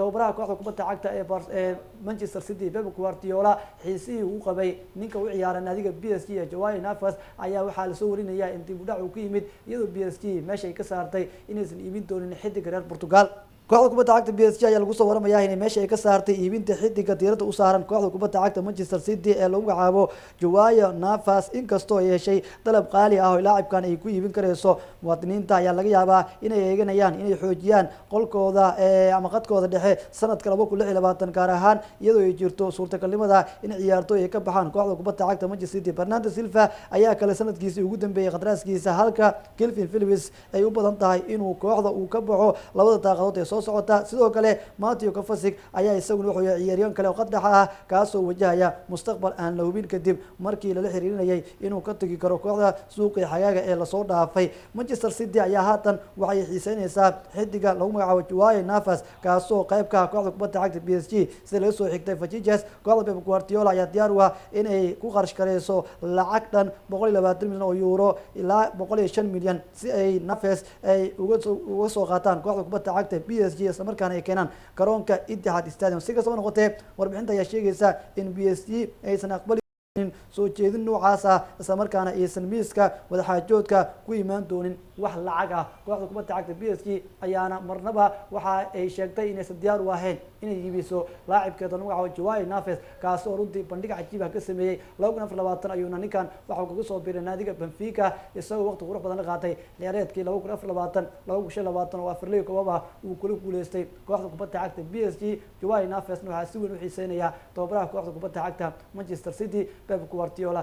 Tababaraha kooxda kubadda cagta ee Manchester City, Pep Guardiola, xiisihii uu qabay ninka u ciyaara naadiga PSG ee Joao Neves ayaa waxaa lasoo warinayaa in dib u dhac uu ku yimid, iyadoo PSG meesha ay ka saartay inaysan iibin doonin xidiga reer Portugal. Kooxda kubadda cagta PSG ayaa lagu soo waramayaa inay meesha ay ka saartay iibinta xidiga diiradda u saaran kooxda kubadda cagta Manchester City ee lagu magacaabo Joao Neves, inkastoo ay heshay dalab qaali ah oo laacibkan ay ku iibin kareyso. Muwaadiniinta ayaa laga yaabaa inay eeganayaan inay xoojiyaan qolkooda ama qadkooda dhexe sanadka 2026, gaar ahaan iyadoo ay jirto suurtagalnimada in ciyaartooy ay ka baxaan kooxda kubadda cagta Manchester City. Bernardo Silva ayaa kale sanadkiisii ugu dambeeyey qadaraaskiisa, halka Kalvin Phillips ay u badan tahay inuu kooxda uu ka baxo labada daaqadood ee soo socota. Sidoo kale Mateo Kovacic ayaa isaguna wuxuu yahay ciyaaryahan kale oo qaddaxa ah, kaasoo wajahaya mustaqbal aan la hubin kadib markii lala xiriirinayay inuu ka tegi karo kooxda suuqii xagaaga ee lasoo dhaafay. Manchester City ayaa haatan waxay xiiseynaysaa xidiga lagu magacaabo Joao Neves, kaasoo qayb ka ah kooxda kubadda cagta PSG. Sida laga soo xigtay Fichajes, kooxda Pep Guardiola ayaa diyaar u ah inay ku qarash kareyso lacag dhan 120 milyan oo euro ilaa 105 milyan si ay Neves ay uga soo qaataan kooxda kubadda cagta PSG, isla markaana ay keenaan garoonka Etihad Stadium. Si kastaba noqotee, warbixinta ayaa sheegaysa in PSG aysan aqbali soo jeedin noocaas ah, isla markaana aysan miiska wadaxaajoodka ku imaan doonin wax lacag ah. Kooxda kubadda cagta PSG ayaana marnaba waxa ay sheegtay inaysan diyaar u ahayn inay iibiso laacibkeeda lagu magacaabo Joao Neves, kaasi oo runtii bandhig cajiib ah ka sameeyey. 2024 ayuuna ninkan waxa uu kaga soo biiray naadiga Benfica, isagoo waqti qurux badan la qaatay ciyaareedkii 2024 2025 oo afarley koobab ah uu kula guuleystay kooxda kubadda cagta PSG. Joao Nevesna waxaa si weyn u xiiseynaya tababaraha kooxda kubadda cagta Manchester City, Pep Guardiola.